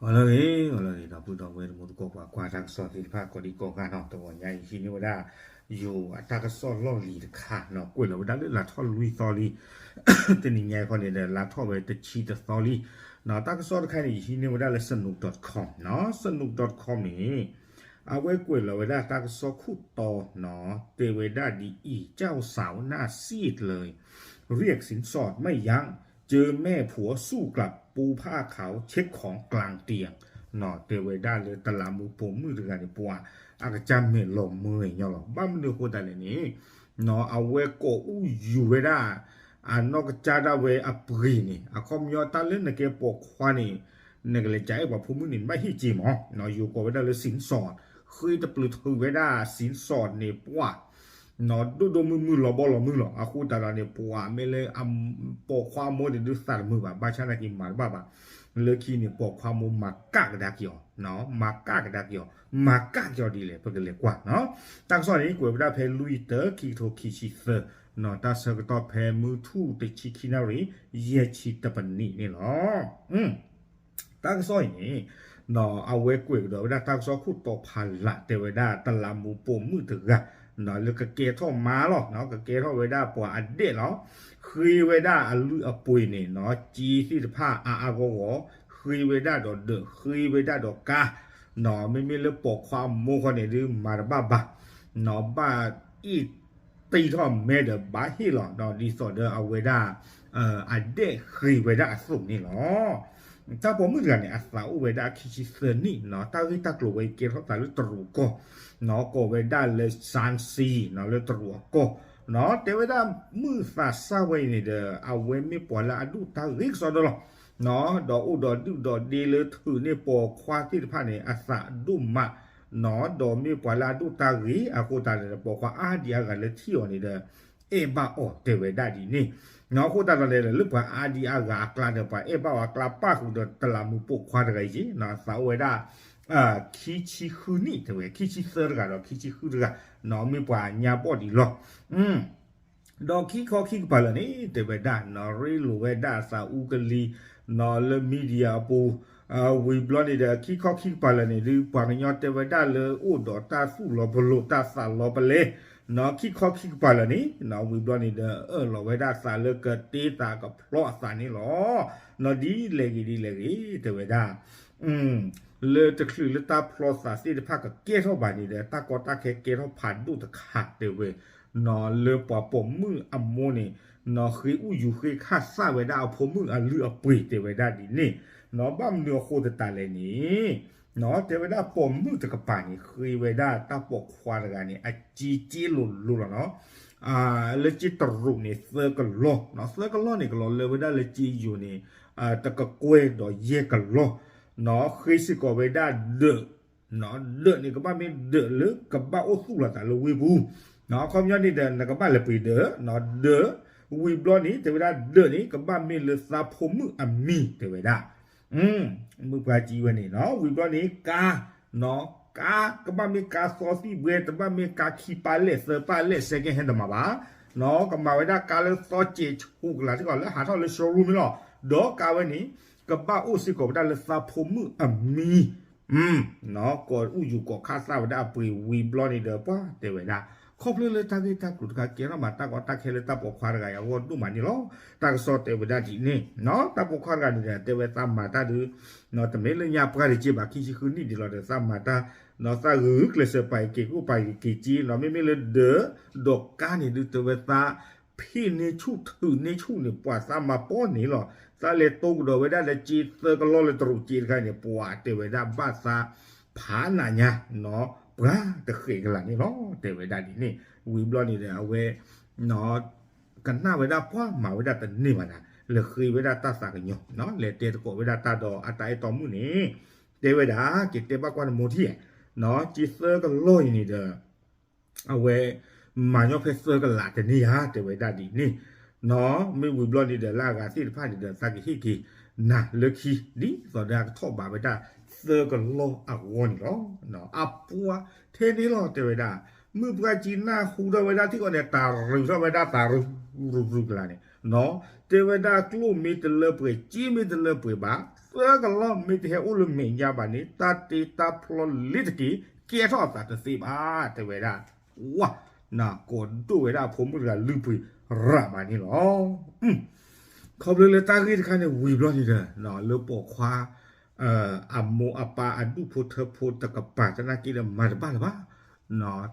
ဂီၤလၢအဂ့ၤ ဂီၤလၢအဂ့ၤ ဒီပုၢ်ဒီဝဲၢ်တံၤသကိး ပှၤကွၢ်တၢ်ကစီၣ်သ့ၣ်တဖၣ် ကိးဒံကိးဂၤနီၤ, တဂီၤညါအံၤ ဟံးန့ၢ်ဝဲဒၣ် ယိၤအတၢ်ကစီၣ်လီၢ်လံၤတခါနီၤ, ကွဲးလီၤဝဲဒၣ်လၢလါထီၣ်လွံၢ်သီလံ, တနံၤညါအံၤခီန့ၣ်ဒီး လါထီၣ်ဝဲတဆံတသီလံ. တၢ်ကစီၣ်တခါန့ၣ် ယဟံးန့ၢ်ဝဲဒၣ်လၢ စနူး dot com နီၤ, စနူး dot com န့ၣ် အဝဲကွဲးလီၤဝဲဒၣ်တၢ်ကစီၣ်ခိၣ်တီနီၤ, တဲဝဲဒၣ်ဒ်အံၤ, เจ้าสาวหน้าซีดเลย เรียกสินสอดไม่ยั้ง เจอแม่ผัวสู้กลับ ปูผ้าขาวเช็คของกลางเตียง နီၤ, တဲဝဲဒၣ်လၢတလးမူပိာ်မုၣ်တဂၤန့ၣ် ပှၤအကစၢ်မဲာ်လီၤမုၢ်ညီလီၤ. ဘၣ်မနုၤအဃိသတးလဲၣ်န့ၣ်, နီၤ, အဝဲကိးအူယူၤဝဲဒၣ် အနီၢ်ကစၢ်ဒၣ်ဝဲအပှ့ၤန့ၣ်, အခီပညီတၢ်လၢနကဲပိာ်ခွါန့ၣ် နကလဲၤကအဲၣ်ပှၤဖိမုၣ်န့ၣ် နဘၣ်ဟ့ၣ်က့ၤမး, နီၤ, ယိၤကိးဝဲဒၣ်လၢ สินสอด, ဃ့တပျုၤထုးဝဲဒၣ် สินสอด န့ၣ် ပှၤ နီၤ, ဒိၣ်ဒိၣ်မုၢ်မုၢ်လီၤဘီလီၤမုၢ်လီၤ. အဃိသတးဒီးန့ၣ် ပှၤမ့ၢ်လၢ ပိာ်ခွါအမိၢ်န့ၣ်ဒုးသးတမုာ်ဘၣ်, ဘၣ်ဆၣ်သနာ်က့မၤတဘၣ်ဘၣ်. လၢခံန့ၣ် ပိာ်ခွါမိၢ်မၤကၣ်ကဒါက့ၤအီၤ, နီၤ, မၤကၣ်ကဒါက့ၤအီၤ, မၤကၣ်က့ၤအီၤဒ်လဲၣ် ပကလဲၤကွၢ်နီၤ. တၢ်ကစီၣ်န့ၣ် ကွဲးဝဲဒၣ်ဖဲလွံၢ်တၢ ခံကထိခံဆံသၢ, နီၤ, တၢ်ဆၢကတီၢ်ဖဲမုၢ်ထူၣ်တဆံခံနၣ်ရံၣ် ယဲၢ်ဆံတပနံးန့ၣ်လီၤ. တၢ်ကစီၣ်အံၤန့ၣ်, နီၤ, အဝဲကွဲးကဒီးဝဲဒၣ်တၢ်ကစီၣ်ခိၣ်တီဖးလး တဲဝဲဒၣ် တလးမူပိာ်မုၣ်တဂၤ, နီၤ, လၢကကဲထီၣ်မါလီၤ, နီၤ, ကကဲထီၣ်ဝဲဒၣ်ပှၤအဒဲၣ်လီၤ. ဃ့ဝဲဒၣ်အလုၢ်အပှ့ၤန့ၣ်, နီၤ, စ့သ့ၣ်တဖၣ်အါအါဂီၢ်ဂီၢ်, ဃ့ဝဲဒၣ်ဒီးဒၢး, ဃ့ဝဲဒၣ်ဒီးကါ, နီၤ, မ့မ့ၢ်လၢပိာ်ခွါမိၢ်ခီန့ၣ်ဒုးမၤတဘၣ်ဘၣ်, နီၤ, ဘၣ်အ့ၣ် တ့ထီၣ်မဲဒီးဘၣ်ဟ့ၣ်လီၤ, နီၤ, ဒ်သိးဒီးအဝဲဒၣ် အဒဲၣ်ဃ့ဝဲဒၣ်အသိးန့ၣ်လီၤ. တၢ်ပိာ်မုၣ်တဂၤန့ၣ် အသးအိၣ်ဝဲဒၣ်ခံဆံသၢနံၣ်, နီၤ, တၢ်ဂ့ၢ်တၢ်ကျိၤဝဲအံၤကဲထီၣ်သးလၢတရူးကီၢ်, နီၤ, ကိးဝဲဒၣ်လၢ စၣ်စံ, နီၤ, လၢတရူးအကီၢ်, နီၤ, တဲဝဲဒၣ်မုၢ်သးစၢ်ဝဲအံၤန့ၣ်ဒီး အဝဲမ့ၢ်ပှၤလၢအဒိၣ်တၢ်ဂ့ၤကစီဒီလီၤ, နီၤ, ဒီးအိၣ်ဒီးဒုၣ်ဒီးဒ့လၢထုးန့ၢ်ပိာ်ခွါသ့ၣ်တဖၣ်န့ၣ် အသးဒိၣ်မး, နီၤ, ဒီးမ့ၢ်ပှၤလၢအဒိၣ်တၢ်ဂ့ၤအဃိသတးန့ၣ်ဒီး ပိာ်ခွါအါဒံအါဂၤလၢထံၣ်အီၤန့ၣ်ဒီး အဲၣ်ဘၣ်အီၤတဲဝဲဒၣ်ဒ်န့ၣ်, နီၤ, အဃိသတးဒီးန့ၣ်ဒီး လၢပှၤအါဒံအါဂၤအကျါဒီး ပှၤအဲၣ်ဘၣ်အီၤအကျါပၣ်ဃုာ်ဒီး တလးမူပိာ်ခွါတဂၤအံၤက့ၤ, နီၤ, အသးအိၣ်ဝဲဒၣ် ခံဆံဃုနံၣ်တဲဝဲ, ခံဆံသၢတဂၤဒီးခံဆံဃုတဂၤ, နီၤ, မ့ၢ်ပှၤညါဘီၣ်ဒံးလီၤ. ဒီးခံခီခံကပၤလၢာ်န့ၣ် တဲဝဲဒၣ် နီၤ, ရ့လိာ်ဝဲဒၣ်အသးအူကလံၤ, နီၤ, လၢ media အပူၤ, ဝံၤဘျီန့ၣ်ဒီး ခံခီခံကပၤလၢာ်န့ၣ်ဒုး ပှၤကညီတဲဝဲဒၣ်လၢအိၣ်ဒီးတၢ်သူၣ်လီၤပလိာ် တၢ်သးလီၤပလဲ, နီၤ, ခံခီခံကပၤလၢာ်န့ၣ်, နီၤ, ဝံၤဘျီန့ၣ်ဒီး အၢၣ်လီၤဝဲဒၣ်အသးလၢကတ့သးကဖျီအသးန့ၣ်လီၤ. နီၤ, ဒ်လဲၣ်ဂ့ၤဒ်လဲၣ်ဂ့ၤ တဲဝဲဒၣ် လၢတချုးလၢတၢ်ဖျီသးသ့ၣ်တဖၣ်ကကဲထီၣ်ဘၣ်န့ၣ်ဒီး တၢ်ကီတၢ်ခဲကဲထီၣ်ဖးဒိၣ်တခါတဲဝဲ, နီၤ, လၢပှၤပိာ်မုၣ်အမိၢ်န့ၣ်, နီၤ, ဃ့အူယူၤဃ့ခၣ်သၣ်ဝဲဒၣ်အဖိမုၣ်အလုၢ်အပှ့ၤတဲဝဲဒၣ်ဒ်န့ၣ်, နီၤ, ဘၣ်မနုၤအဃိသတးလဲၣ်န့ၣ်, နီၤ, တဲဝဲဒၣ်ပိာ်မုၣ်တကပၤန့ၣ် ဃ့ဝဲဒၣ်တၢ်ပိာ်ခွါတဂၤန့ၣ် အစ့က့လိၤလိၤလီၤနီၤ, လၢစ့တရူးန့ၣ် သၢကလီၢ်, နီၤ, သၢကလီၢ်န့ၣ် ကလီၤလၢဝဲဒၣ်လၢစ့ယိၤန့ၣ် တကကွဲၢ်ဒီးယဲၢ်ကလီၢ်, နီၤ, ဃ့စ့ၢ်ကီးဝဲဒၣ်ဒၢး နီၤ, ဒၢးန့ၣ် ကဘၣ်မ့ၢ်ဒၢးလၢကဘၣ်အိၣ်သူၣ်လီၤသးလၢဝ့ၢ်ပူၤ, နီၤ, အခီပညီန့ၣ်ဒီး နကဘၣ်လဲၤပှ့ၤဒၢး, နီၤ, ဒၢး, ဝံၤဘျီန့ၣ် တဲဝဲဒၣ်ဒၢးန့ၣ် ကဘၣ်မ့ၢ်လၢသးဖိမုၣ်အမံၤတဲဝဲဒၣ်, မုၢ်ပှၢ်ကံဝဲန့ၣ်, နီၤ, ဝံၤဘျီန့ၣ် ကါ, နီၤ, ကါ, ကဘၣ်မ့ၢ်ကါသီသံၣ်ဘှဲ တဘၣ်မ့ၢ်ကါခံပၢ်လဲၣ်သၢပၢ်လဲၣ် second hand တမၤဘၣ်, နီၤ, ကမၤဝဲဒၣ်ကါလၢသီစဲးဆူၣ်ကလာ်စ့ၢ်ကီးလၢဟးထီၣ်လၢ showroom န့ၣ်လီၤ, ဒီးကါဝဲန့ၣ် ကဘၣ်အိၣ်စ့ၢ်ကီးဝဲဒၣ်လၢသးဖိမုၣ်အမံၤ နီၤ, ကိးအူယူၤကိးခၣ်သၣ်ဝဲဒၣ်အပှ့ၤဝံၤဘျီန့ၣ်ဒီး ပှၤတဲဝဲဒၣ် ခီဖျိလၢတၢ်ဂ့ၢ်တၢ်ကျိၤတခါ ကဲထီၣ်မးတၢ်ကီတၢ်ခဲလၢတၢ်ပိာ်ခွါတဂၤအံၤအဂီၢ်ဒိၣ်မးန့ၣ်လီၤ. တၢ်ကစီၣ်တဲဝဲဒၣ်ဒ်န့ၣ်, နီၤ, တၢ်ပိာ်ခွါတဂၤန့ၣ်ဒီး တဲဝဲသးမၤတၢ်ဒုး, နီၤ, တမ့ၢ်လၢညါပှၢ်တက့ၢ်ဘၣ် ခံဆံဃုနံၣ်ဒံးလီၤဒီး သးမၤတၢ်, နီၤ, သးဂုာ်ကျဲးစၢးပာ်က့ၤကအိၣ်ပာ်က့ၤက့ၤက့ၤ, နီၤ, မ့မ့ၢ်လၢဒၢး, ဒီးကါန့ၣ်ဒုး တဲဝဲသး ဖ့ၣ်န့ၢ်ဆူၣ်ထုးန့ၢ်ဆူၣ်န့ၣ် ပှၤသးမၤပီၢ်န့ၣ်လီၤ. သးလဲၤတိကဒီးဝဲဒၣ်လၢစ့သၢကလီၢ်လၢတရူးစ့တခါန့ၣ် ပှၤတဲဝဲဒၣ်ဘၣ်သးဖးနးညါ, နီၤ, ပှၤတဃဲးကလာ်န့ၣ်လီၤ တဲဝဲဒၣ်ဒ်န့ၣ်. ဝံၤဘျီန့ၣ်ဒီး အဝဲ နီၤ, ကနၣ်ဝဲဒၣ်ပှၤမၤဝဲဒၣ်တန့ၢ်ဘၣ်နၤ, လဲၤဃ့ဝဲဒၣ်တၢ်သးကညီၤ, နီၤ, လဲၤတဲသကိးဝဲဒၣ်တၢ်ဒီးအတၢ်အဲၣ်တီမုၣ်န့ၣ်, တဲဝဲဒၣ် က့ၤတဲဘၣ်ကွၢ်နမိၢ်ထံၣ်, နီၤ, စ့သၢကလီၢ်အံၤန့ၣ်ဒီး အဝဲ မၤညီဖဲသၢကလးတန့ၢ်ဧါ တဲဝဲဒၣ်ဒ်န့ၣ်, နီၤ, မ့ၢ်ဝံၤဘျီန့ၣ်ဒီး လၢအဂၤသ့ၣ်တဖၣ်န့ၣ်ဒီး သးကဟ့ၣ်က့ၤနၤလၢခံ ဒ်သိးဒီးအကထီၣ်ဘးဝဲဒၣ်သၢကလီၢ်အဂီၢ်န့ၣ်လီၤ. အပှၤထဲန့ၣ်လီၤ တဲဝဲဒၣ်, မုၢ်ပှၢ်ကံနၢ်ဟူထီၣ်ဝဲဒၣ်ထံၣ်ဃီန့ၣ် တၢ်ရုၢ်ထီၣ်ဝဲဒၣ်သးရုၢ်ရုၢ်ရုၢ်ကလာ်န့ၣ်, နီၤ, တဲဝဲဒၣ်ကျိၣ်မ့ၢ်တလၢပှဲၤ စ့မ့ၢ်တလၢပှဲၤဘၣ် ပၢကလီမ့ၢ်တဟဲအိၣ်လၢမဲာ်ညါဘၣ်န့ၣ် တၢ်တ့တၢ်ဖျီလ့ၤတက့ၢ် ကဲထီၣ်အသးတသ့ဘၣ် တဲဝဲဒၣ်. ဝါ, ကိးဒိၣ်ဝဲဒၣ်အဖိမုၣ်တဂၤလုၢ်ပှ့ၤရၤမးန့ၣ်လီၤ. ခီဖျိလၢတၢ်ဂ့ၢ်တခါန့ၣ်ဝံၤဘျီန့ၣ်ဒီး လၢပိာ်ခွါ အမိၢ်အပၢ်အဒူၣ်ဖိထၢဖိတကပၤသနာ်က့ဒီးမၤတဘၣ်လၢၤဘၣ်.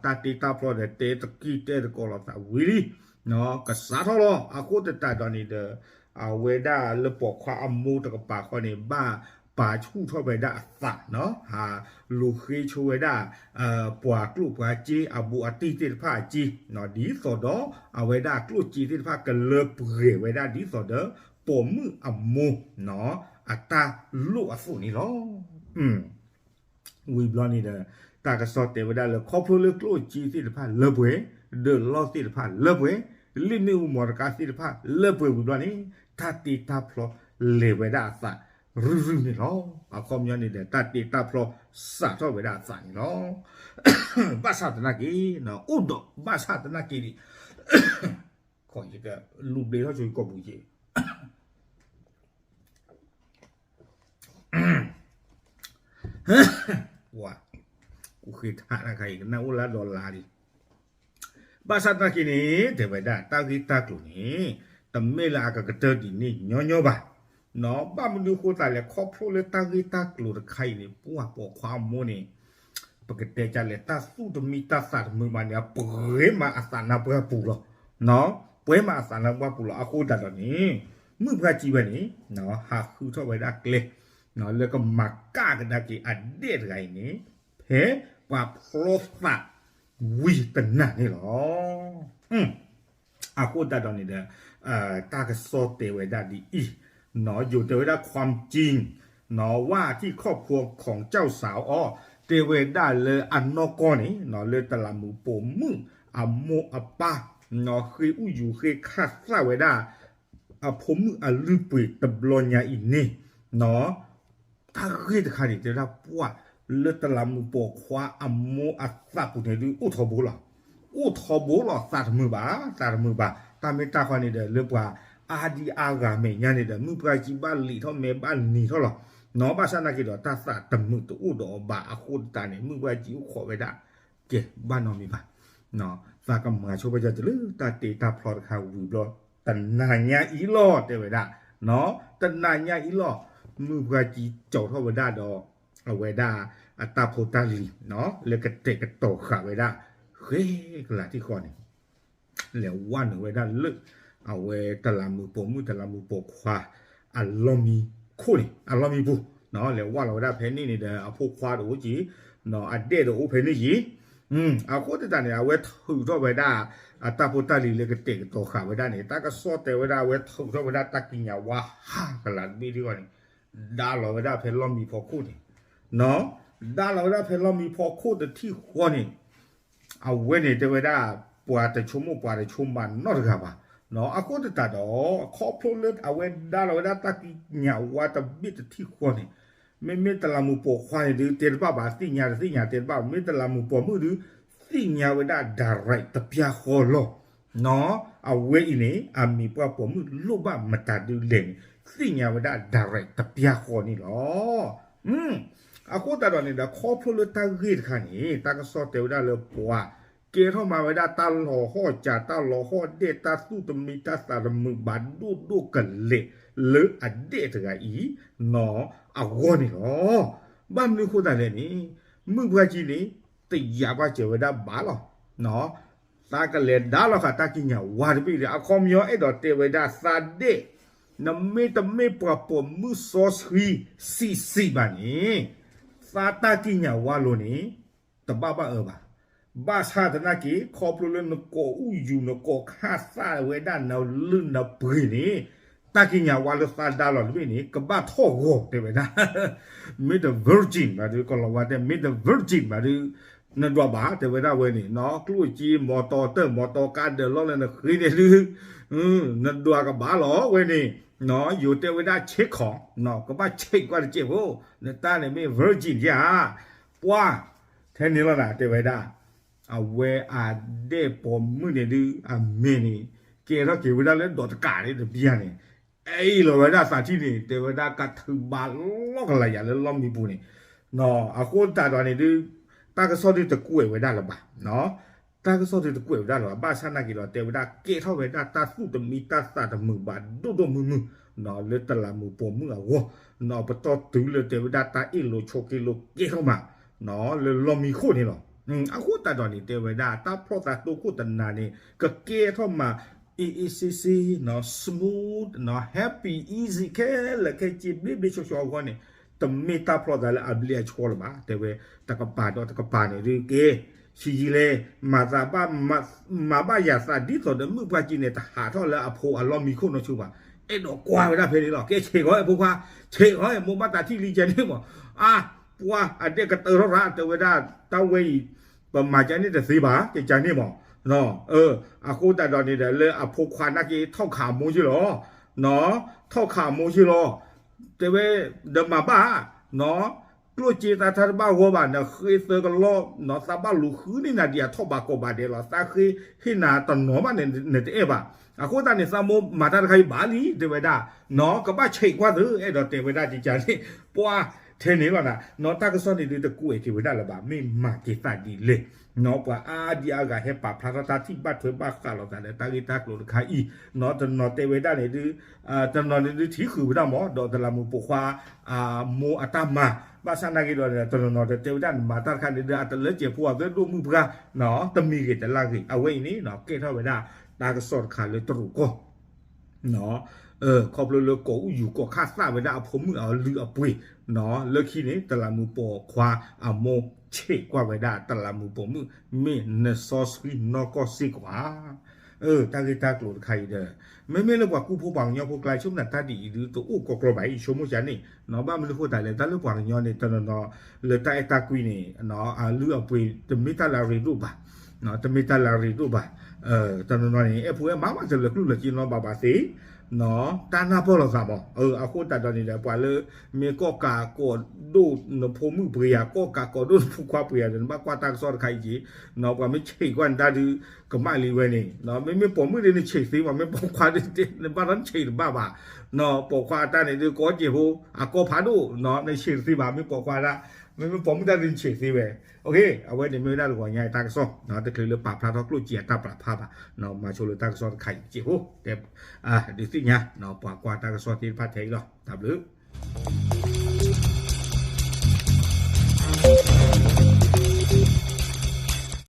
တၢ်တ့တၢ်ဖျီဒီးတဲတကံၢ်တဲသကိးလိာ်သးဝံၤလံ, ကစးထီၣ်လီၤ. အဃိသတးဒီးန့ၣ်ဒီး အဝဲဒၣ်လၢပိာ်ခွါအမိၢ်တကပၤဃီန့ၣ် ဘၣ်ပာ်ဆူၣ်ထီၣ်ဝဲဒၣ်အသး, ဟးလူၤဃ့ဆိဝဲဒၣ် ပှၤကျိၣ်ပှၤစ့အဘူးအတံၢ်သ့ၣ်တဖၣ်အစ့, ဒ်သိးဒီးအဝဲဒၣ်ကျိၣ်စ့သ့ၣ်တဖၣ်ကလၢပှဲၤဝဲဒၣ်ဒ်သိးဒီး ပိာ်မုၣ်အမိၢ် အတၢ်လိၣ်အသိးန့ၣ်လီၤ. ဝံၤဘျီန့ၣ်ဒီး တၢ်ကစီၣ်တဲဝဲဒၣ်လၢ ခီဖျိလၢကျိၣ်စ့သ့ၣ်တဖၣ်လၢပှဲၤ, ဒၢးလီၢ်သ့ၣ်တဖၣ်လၢပှဲၤ, လ့ၣ်မ့ၣ်အူမီတကါသ့ၣ်တဖၣ်လၢပှဲၤဝံၤဘျီန့ၣ် တၢ်တ့တၢ်ဖျီလဲၤဝဲဒၣ်အသးရုၢ်ရုၢ်န့ၣ်လီၤ. အခီပညီန့ၣ်ဒီး တၢ်တ့တၢ်ဖျီစးထီၣ်ဝဲဒၣ်အသးန့ၣ်လီၤ. ဘၣ်ဆၣ်သနာ်က့, အိၣ်ဒီးဘၣ်ဆၣ်သနာ်က့န့ၣ် ခီယကလူၤဘျ့ထီၣ်ဆိယကိာ်ပူၤက့ၤ ဝါကူဃ့ထါတခါအံၤ ကနၣ်အိၣ်လၢဒီးလါလံ. ဘၣ်ဆၣ်သနာ်က့န့ၣ် တဲဝဲဒၣ်တၢ်ဂ့ၢ်တၢ်ကျိၤန့ၣ် တမ့ၢ်လၢအကကတၢၢ်ဒ်န့ၣ်ညီညီဘၣ်. ဘၣ်မနုၤအဃိသတးလဲၣ် ခီဖျိလၢတၢ်ဂ့ၢ်တၢ်ကျိၤတခါအံၤန့ၣ် ပှၤပိာ်ခွါအမိၢ်န့ၣ် ပကတဲကလဲၣ် တၢ်သူၣ်တမံတၢ်သးတမုာ်ဘၣ်န့ၣ် အပှဲၤမးအသးနါပှၢ်ပူၤလီၤ. ပှဲၤမးအသးနါပှၢ်ပူၤလီၤ. အဃိသတးဒီးန့ၣ် မုၣ်ပှၢ်ကံဝဲန့ၣ် ဟးဃုထီၣ်ဝဲဒၣ်ကျဲ လၢကမၤကၣ်ကဒါက့ၤအဒဲၣ်တဂၤအံၤန့ၣ် ဖဲပှၤဖျီသးဝံၤတနၤန့ၣ်လီၤ. အဃိသတးဒီးန့ၣ်ဒီး တၢ်ကစီၣ်တဲဝဲဒၣ်ဒ်အံၤ, ယိၤတဲဝဲဒၣ် ความจริง ว่าที่ครอบครัวของเจ้าสาวอ้อ တဲဝဲဒၣ်လၢအနီၢ်ကီၢ်န့ၣ် လၢတလးမူးပိာ်မုၣ်အမိၢ်အပၢ် ဃ့အူယူၤဃ့ခၣ်သၣ်ဝဲဒၣ် အဖိမုၣ်အလုၢ်ပှ့ၤတဘျီညါအံၤန့ၣ် တၢ်ဂ့ၢ်တခါန့ၣ် တဲဝဲဒၣ်ပှၤလၢတလးမူးပိာ်ခွါအမိၢ်အသးပူၤန့ၣ်ဒုး အိၣ်ထီဘိလီၤ. အိၣ်ထီဘိလီၤ သးတမုာ်ဘၣ်, သးတမုာ်ဘၣ်. တၢ်မ့ၢ်တၢ်ဃီန့ၣ်ဒီး လၢပှၤအါဒံအါဂၤမဲာ်ညါန့ၣ်ဒီး မုၣ်ပှၢ်ကံဘၣ်လံာ်ထီၣ်မဲာ်ဘၣ်နံၤထီၣ်လီၤ. ဘၣ်ဆၣ်သနာ်က့ဒီး တၢ်သးတမုာ်တအိၣ်ဒီးအီၤဘၣ်အဃိသတးန့ၣ် မုၣ်ပှၢ်ကံအိၣ်ခိးဝဲဒၣ် ကဲဘၣ်နီတမံၤဘၣ်. သးကမၤဆိပာ်စၢၤတုၤလၢတၢ်တ့တၢ်ဖျီတခါဝံၤဘျီ တနၤညါအံၤလီၤ တဲဝဲဒၣ်, တနၤညါအံၤလီၤ မုၣ်ပှၢ်ကံကၠီၤထီၣ်ဝဲဒၣ်ဒီး အဝဲဒၣ်အတၢ်ဖိတၢ်လံၤ လၢကတဲာ်ကတီၤဃာ်ဝဲဒၣ် ဃဲကလးထံၣ်ဃီန့ၣ် လဲၤဝဲနုာ်ဝဲဒၣ်လၢ အဝဲတလးမူးပိာ်မုၣ်တလးမူးပိာ်ခွါ အလီၢ်မံခိၣ်န့ၣ် အလီၢ်မံပူၤ လဲၤဝဲလီၤဝဲဒၣ်ဖဲန့ၣ်န့ၣ်ဒီး အဖိခွါတအိၣ်က့ၤ အဒဲၣ်တအိၣ်ဖဲန့ၣ်က့ၤ. အဃိသတးန့ၣ် အဝဲထုးထီၣ်ဝဲဒၣ် အတၢ်ဖိတၢ်လံၤလၢကတဲာ်ကတီၤဃာ်ဝဲဒၣ်န့ၣ် တၢ်ကစီၣ်တဲဝဲဒၣ် အဝဲထုးထီၣ်ဝဲဒၣ်တၢ်ကံးညာ်ဝါဟးကလးတဘ့ၣ်ဒ်အံၤန့ၣ် ဒါလီၤဝဲဒၣ်ဖဲလီၢ်မံဖီခိၣ်န့ၣ် ဒါလီၤဝဲဒၣ်ဖဲလီၢ်မံဖီခိၣ်တထံၣ်ဃီန့ၣ် အဝဲန့ၣ်တဲဝဲဒၣ် ပှၤတဆိကမိၣ်ပှၤတဆိကမးနီတဂၤဘၣ်. အဃိသတးဒီး ခီဖျိလၢအဝဲဒါလီၤဝဲဒၣ်တၢ်ကံးညာ်ဝါတဘ့ၣ်တထံၣ်ဃီန့ၣ် မ့မ့ၢ်တလးမူးပိာ်ခွါန့ၣ်ဒုး တဲတဘၣ်ဘၣ် သ့ၣ်ညါတသ့ၣ်ညါတဲတဘၣ် မ့ၢ်တလးမူးပိာ်မုၣ်ဒုး သ့ၣ်ညါဝဲဒၣ် direct တပျၢ်ဃီလီၤ. အဝဲအံၤန့ၣ် အမံၤပှၢ်ပိာ်မုၣ်လိၣ်ဘၣ်မတၤဒုးလဲၣ်န့ၣ် သ့ၣ်ညါဝဲဒၣ် direct တပျၢ်ဃီန့ၣ်လီၤ. အဃိသတးဒီးန့ၣ်ဒီး ခီဖျိလၢတၢ်ဂ့ၢ်တခါန့ၣ် တၢ်ကစီၣ်တဲဝဲဒၣ်လၢပှၤ ကဲထီၣ်မးဝဲဒၣ်တၢ်လီၤဟီၣ်ကၢ် တၢ်လီၤဟီၣ်ဒဲၣ် တၢ်သူၣ်တမံတၢ်သးတမုာ်ဘၣ်ဒိၣ်ဒိၣ်ကလဲာ်လၢအဒဲၣ်တဂၤအံၤ နီၢ်အဂီၢ်န့ၣ်လီၤ. ဘၣ်မနုၤအဃိသတးလဲၣ်န့ၣ် မုၣ်ပှၢ်ကံန့ၣ် တယာ်ဘၣ်စၢၤဝဲဒၣ်ဘၣ်လီၤ. သးကလဲၤဒါလီၤဃာ်တၢ်ကံးညာ်ဝါတဘ့ၣ်ဒီး အခီပညီအဲၣ်ဒိးတဲဝဲဒၣ်သးဒဲၣ် နမ့ၢ်တမ့ၢ်ပှၤပိာ်မုၣ်စီဆှံဆံးဆံးဘၣ်န့ၣ် သးတၢ်ကံးညာ်ဝါလိၤန့ၣ် တဘၣ်ဘၣ်အၢဘၣ်. ဘၣ်ဆၣ်သနာ်က့ ခီဖျိလၢနကိးအူယူၤ နကိးခၣ်သၣ်ဝဲဒၣ်နလုၢ်နပှ့ၤန့ၣ် တၢ်ကံးညာ်ဝါလၢသးဒါလီၤတဘ့ၣ်န့ၣ် ကဘၣ်ထီၣ်ဂီၤတဲဝဲဒၣ် မ့ၢ်တ virgin ဘၣ်ဒုး ကလီၤဝါတဲ မ့ၢ်တ virgin ဘၣ်ဒုး နဒွးဘၣ်တဲဝဲဒၣ်ဝဲန့ၣ် ကျိၣ်စ့မီတီတၢၢ်မီတီကါဒၢးလီၢ်လၢနဃ့န့ၣ်ဒုး နဒွးကဘၣ်လီၤဝဲန့ၣ် ယိၤတဲဝဲဒၣ် check ခီ ကဘၣ် check ကွၢ်တစဲးဖိ နတၢ်န့ၣ်မ့ၢ် virgin ယါ ပှၤ ထဲန့ၣ်လီၤနၤတဲဝဲဒၣ် အဝဲအဒဲၣ်ပိာ်မုၣ်န့ၣ်ဒုး အမ့ၢ်န့ၣ် ကဲထီၣ်က့ၤဝဲဒၣ်လၢဒီးတကးန့ၣ်တဘျီန့ၣ် အ့ၣ်လီၤဝဲဒၣ်သးထံၣ်န့ၣ် တဲဝဲဒၣ်ကထုးဘၣ်လီၤကလၤယၤလၢလီၢ်မံပူၤန့ၣ်, အဃိသတးဒီးန့ၣ်ဒုး တၢ်ကစီၣ်ဒုးတကွဲးဝဲဒၣ်လၢၤဘၣ်, တၢ်ကစီၣ်ဒုးတကွဲးဝဲဒၣ်လၢၤဘၣ်, ဘၣ်ဆၣ်နာ်က့ဒီး တဲဝဲဒၣ်ကဲထီၣ်ဝဲဒၣ်တၢ်သူၣ်တမံတၢ်သးတမုာ်ဘၣ်ဒိၣ်ဒိၣ်မုၢ်မုၢ် လၢတလးမူးပိာ်မုၣ်အဂီၢ်, ပတီၢ်တုၤလၢတဲဝဲဒၣ်တၢ်အ့ၣ်လိာ်ဆိးက့လိာ်ကဲထီၣ်မး လၢလီၢ်မံခိၣ်န့ၣ်လီၤ. အဃိသတးဒီးန့ၣ် တဲဝဲဒၣ်တၢ်ဖျီၣ်သးတိခိၣ်တနၤန့ၣ် ကကဲထီၣ်မး easy easy, smooth, happy easy ခဲလၢာ်ခဲဆ့ဘျ့ဘျ့ဆှီဆှီအဂီၢ်န့ၣ် တမ့ၢ်တၢ်ဖျီၣ်သးလၢအဘျ့အဆှီလၢၤဘၣ်. တဲဝဲ တကပၤဒီးတကပၤန့ၣ်ဒုးကဲ ဆံးယံာ်လဲၣ် မၤသးဘၣ် မၤဘၣ်ယၤသးဒ်သိးဒီးမုၣ်ပှၢ်ကံန့ၣ် တဟးထီၣ်လၢအဖိအလီၢ်မံခိၣ်နီဆိဘၣ်. အဲၣ်ဒိးကွၢ်ဝဲဒၣ်ဖဲန့ၣ်လီၤ. ကဲဆံးဃီဖိခွါ, ဆံးဃီ မိၢ်ဘၣ်တၢ်ထံၣ်လံကဲန့ၣ်မး, အါ ပှၤအဒဲကတၢၢ်ထီၣ်ရၣ် တဲဝဲဒၣ် တၢ်ဝဲအံၤ ပမၤကန့ၣ်တသ့ဘၣ် ကကန့ၣ်မး. အဃိသတးဒီးန့ၣ်ဒီး လၢအဖိခွါနာ်က့ ထီၣ်ခးအမိၢ်ယ့ၢ်လီၤ, ထီၣ်ခးအမိၢ်ယ့ၢ်လီၤ. တဲဝဲ ဒီးမၤဘၣ် ကျိၣ်စ့သးထါတဘၣ်ဂီၢ်ဘၣ် နဃ့သၢကလီၢ် သးဘၣ်လူၤဃုန့ၢ်နၤဒံးအထီၣ်ဘးကီးဘးဒဲးလီၤ. သးဃ့ဟ့ၣ်နၤတနီၤဘၣ်န့ၣ် နတအဲၣ်ဘၣ်. အဃိသတးန့ၣ် သးမိၢ်မၤတၢ်တခါအံၤဘၣ်လံ တဲဝဲဒၣ်, ကဘၣ်ဆံးကွၢ်သု အဲၣ်ဒိးတဲဝဲဒၣ်ကကန့ၣ် ပှၤထဲန့ၣ်လီၤနၤ, တၢ်ကစီၣ်န့ၣ်ဒုးတကွဲးက့ၤဝဲဒၣ်လၢၤဘၣ် မ့ၢ်မၤက့ၤသးဒ်လဲၣ်. ပှၤအါဒံအါဂၤဟဲပာ်ဖျါထီၣ်တၢ်ထံၣ်ဘၣ်ထွဲဘၣ်ဃးလိာ်သးဒီးတၢ်ဂ့ၢ်တၢ်ကျိၤတခါအံၤ, တနီၤတဲဝဲဒၣ်န့ၣ်ဒုး တနီၤန့ၣ်ဒုးထံၣ်ဃုာ်ဝဲဒၣ်မး ဒီးတလးမူးပိာ်ခွါ အမိၢ်အတၢ်မၤ, ဘၣ်ဆၣ်နာ်က့ဒီး တနီၤနီၤတဲဝဲဒၣ်န့ၣ် မၤတၢ်တခါန့ၣ်ဒုး အတလၢကဲၤဖိအသးဒိၣ်မုၢ်ပှၢ် တမံၤဂ့ၤတလၢ်ဂ့ၤ အဝဲအံၤန့ၣ် ကဲထီၣ်ဝဲဒၣ်တၢ်ကစီၣ်တခါလၢတရူးကီၢ် ခီဖျိလၢကိးအူယူၤကိးခၣ်သၣ်ဝဲဒၣ်အဖိမုၣ်အလုၢ်အပှ့ၤ, လၢခံန့ၣ် တလးမူးပိာ်ခွါအမိၢ်ဆံးကွၢ်ဝဲဒၣ်တလးမူးပိာ်မုၣ် မ့ၢ်နစီဆှံနီၢ်ကီၢ်စ့ၢ်ကီးဧါ. တၢ်ဂ့ၢ်တၢ်ကျိၤတခါအံၤဒီး မ့မ့ၢ်လၢပှၤကူၣ်ဖိပှၤကညီဖိကျါ ဆိကမိၣ်တၢ်ဒ်အံၤဒုးတအိၣ်ကီကီဘၣ်အံၤ ဆိကမိၣ်ကန့ၣ်, ဘၣ်မနုၤအဃိသတးလဲၣ် တၢ်လၢပှၤကညီန့ၣ် တနီၤနီၤ လၢတၢ်အဲၣ်တၢ်ကွံန့ၣ် အလုၢ်အပှ့ၤတမ့ၢ်တၢ်လၢအရ့ဒိၣ်ဘၣ် တမ့ၢ်တၢ်လၢအရ့ဒိၣ်ဘၣ်, တနီၤနီၤန့ၣ် အဲၣ်ဖိအဲၣ်မါမးတလၢာ်ကျူၣ်လၢာ်စ့နီၤဘၣ်ဘၣ်သ့, တၢ်နၢ်ပၢၢ်လိာ်သးမး, အဃိသတးဒီးန့ၣ်ဒီး ပှၤလၢ မ့ၢ်ကီၢ်ကးကိးဒိၣ် နဖိမုၣ်ပှ့ၤယၤ ကီၢ်ကးကိးဒိၣ်နဖိခွါပှ့ၤယၤဒီး နဘၣ်ကွၢ်တၢ်ကစီၣ်တခါအံၤက့ၤ, ပှၤမ့ၢ်ဆံးကွၢ်နတၢ်ဒုး ကမၣ်လံဝဲန့ၣ်, မ့မ့ၢ်ပိာ်မုၣ်ဒ်နဆံးသ့မး မ့ၢ်ပိာ်ခွါဒ် နဘၣ်ဒီးနဆံးတဘၣ်ဘၣ်, ပိာ်ခွါအတၢ်န့ၣ်ဒုး ကီၢ်ကဲၤဖိ အကီၢ်ဖးဒိၣ် နဆံးတသ့ဘၣ် မ့ၢ်ပိာ်ခွါဒၣ်, မ့မ့ၢ်ပိာ်မုၣ်တၢ်ဒုးနဆံးသ့ဝဲ, အဝဲန့ၣ်မ့ၢ်ဝဲဒၣ်တဂီၤညါတၢ်ကစီၣ် တချုးလၢပာ်ဖျါထီၣ်ကျိၣ်စ့အတၢ်ပာ်ဖျါဘၣ်, မၤဆိလၢတၢ်ကစီၣ်တခါအံၤစ့ၢ်ဖိ, ဒုးသ့ၣ်ညါ ပှၤကွၢ်တၢ်ကစီၣ်သ့ၣ်တဖၣ်ထဲအံၤလီၤ. တၢ်ဘျုး